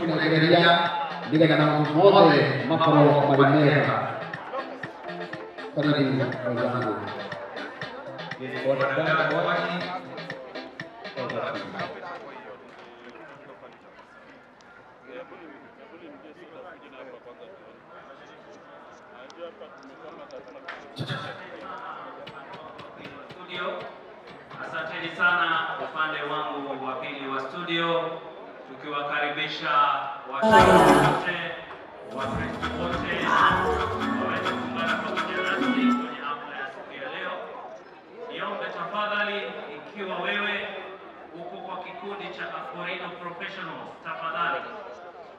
Tũkĩmũnengereria nĩgetha maũndũ mothe makorwo marĩ mega. Karibu wenzangu. Bwana Dan Mwangi, over to you. Studio. Asanteni sana upande wangu wa pili wa studio, tukiwakaribisha washiriki wote, Wakristo wote waweze kuungana pamoja nasi kwenye hafla ya siku ya leo. Niombe tafadhali, ikiwa wewe uko kwa kikundi cha Akorino Professionals, tafadhali,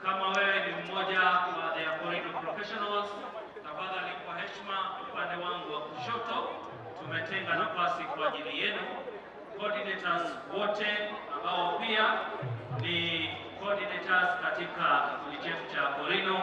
kama wewe ni mmoja wa the Akorino Professionals, tafadhali kwa heshima, upande wangu wa kushoto tumetenga nafasi kwa ajili yenu. Coordinators wote ambao pia ni coordinators katika kikundi chetu cha Akorino.